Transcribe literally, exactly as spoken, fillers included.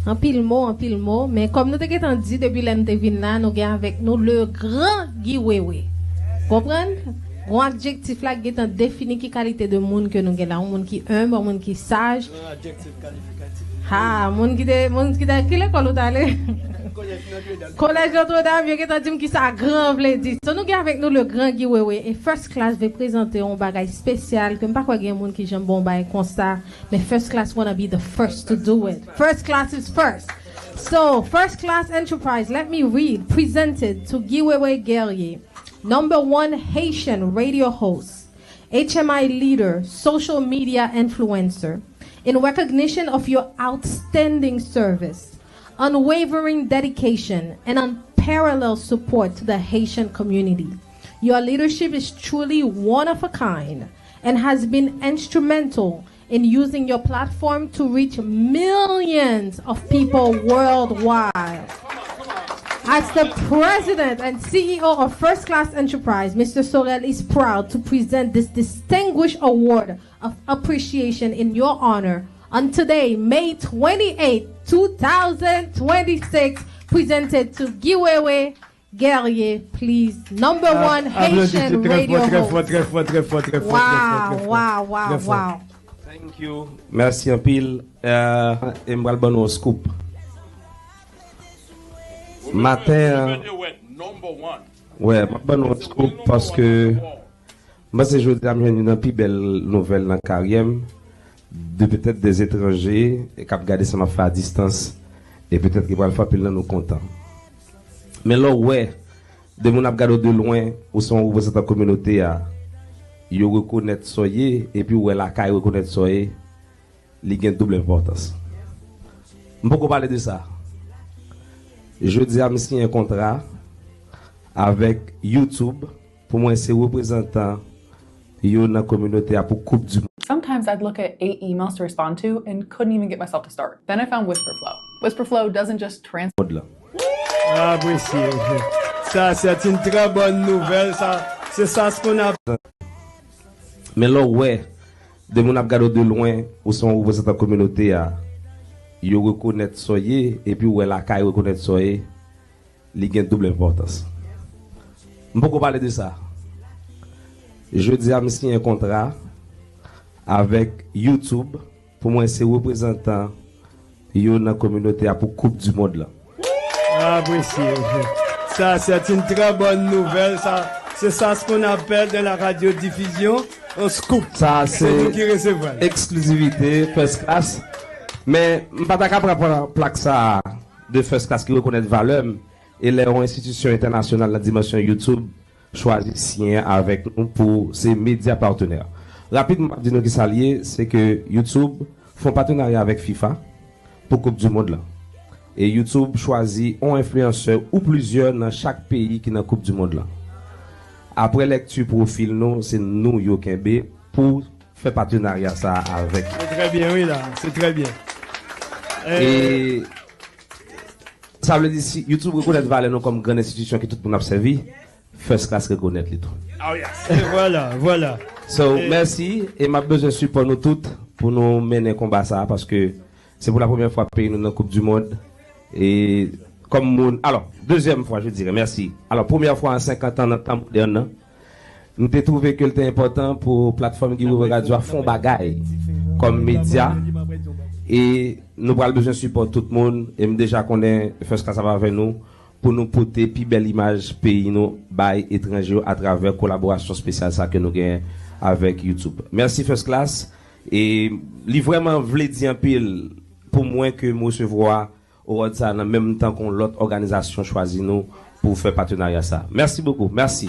Anpil mo, anpil mo, men kòm nou te gentan di depi lè n te vin la, nou gen avèk nou le gran Guy Wewe. Konprann? Gon adjektif la ki gentan defini ki kalite de moun ke nou gen la. Yon moun ki enb, yon moun ki saj. Yon adjektif kalifikatif. Ha, moun ki te, moun ki te, ki lekòl ou t ale? Kolèj Notre Dame. Kolèj Notre Dame, yo gentan di m ki sa gran vle di. So, nou gen avèk nou le gran Guy Wewe, e First Class vle prezante yon bagay espesyal ke m pa kwè gen moun ki janm bon bay konsa. Men First Class wanna be the first to do it. First Class is first. So, First Class Enterprise, let me read, presented to Guy Wewe Guerrier, number one Haitian radio host, H M I leader, social media influencer, in recognition of your outstanding service, unwavering dedication, and unparalleled support to the Haitian community. Your leadership is truly one of a kind and has been instrumental in using your platform to reach millions of people worldwide. As the president and C E O of First Class Enterprise, Mister Sorel is proud to present this distinguished award of appreciation in your honor on today, May twenty-eighth, two thousand twenty-six, presented to Guy Wewe Guerrier, please. Number one Haitian radio host. Wow, wow, wow, wow. Thank you. Mèsi anpil. Euh, e m pral ban nou yon scoop. Maten an, wè, m ap ban nou yon scoop paske m panse jodi a m jwenn youn nan pi bèl nouvèl nan karyè m, de petèt de etranje k ap gade sa m ap fè a distans, e petèt ki pral fè anpil nan nou kontan. Men lè w wè de moun ap gade w de lwen, ou se yon reprezantan kominote a, yo rekonèt sa w ye, epi w wè lakay rekonèt sa w ye, li gen doub enpòtans. M poko pale de sa. Jodi a, m siyen kontra avèk YouTube pou mwen se reprezantan yo nan kominote a pou Koup di Mond. Sometimes I'd look at eight emails to respond to and couldn't even get myself to start. Then I found Whisper Flow. Whisper Flow doesn't just trans- Mond lan. Apresye. Ça, c'est une très bonne nouvelle, ça. C'est ça ce qu'on a. Men lè w wè de moun ap gade w de lwen, ou se yon reprezantan kominote a, yo rekonèt sa w ye, epi w wè lakay rekonèt sa w ye, li gen doub enpòtans. M poko pale de sa. Jodi a, m siyen kontra avèk YouTube pou mwen se reprezantan yo nan kominote a pou Koup di Mond lan. Apresye. Ça, c'est une très bonne nouvelle, ça. C'est ça ce qu'on appelle dans la radiodiffusion un scoop. Sa se eksklizivite, first class. Men m pa ta ka pran pla-, plak sa a de first class ki rekonèt valè m. E lè yon enstitisyon entènasyonal nan dimansyon YouTube chwazi siyen avèk nou pou se medya patnè. Rapidman, m ap di nou ki sa l ye, se ke YouTube fè yon patenarya avèk FIFA pou Koup di Mond lan. E YouTube chwazi yon enfliyansè ou plizyè nan chak peyi ki nan Koup di Mond lan. Apre lèkti pwofil nou, se nou yo kenbe pou fè patenarya sa a avèk. C'est très bien, oui, là. C'est très bien. E sa vle di, si YouTube rekonèt valè nou kòm grann enstitisyon ke tout moun ap sèvi, First Class rekonèt li tou. Oh, yes. Voilà, voilà. So, mèsi, e m ap bezwen sipò nou tout pou nou mennen konba sa a, paske se pou la premyè fwa peyi nou nan Koup di Mond. E kòm moun, alò, dezyèm fwa, je dirais, mèsi. Alò, premyè fwa an senkant an nan tan modèn nan, m te twouve ke l te enpòtan pou platfòm Guy Wewe Radio a fè yon bagay kòm medya. E nou pral bezwen sipò tout moun. E m deja konnen First Class ap avè nou pou nou pote pi bèl imaj peyi nou bay etranje yo atravè kolaborasyon espesyal sa ke nou genyen avèk YouTube. Mèsi First Class. E li vrèman vle di anpil pou mwen ke m resevwa award sa nan menm tan ke yon lòt òganizasyon chwazi nou pou fè patenarya sa. Mèsi bokou. Mèsi.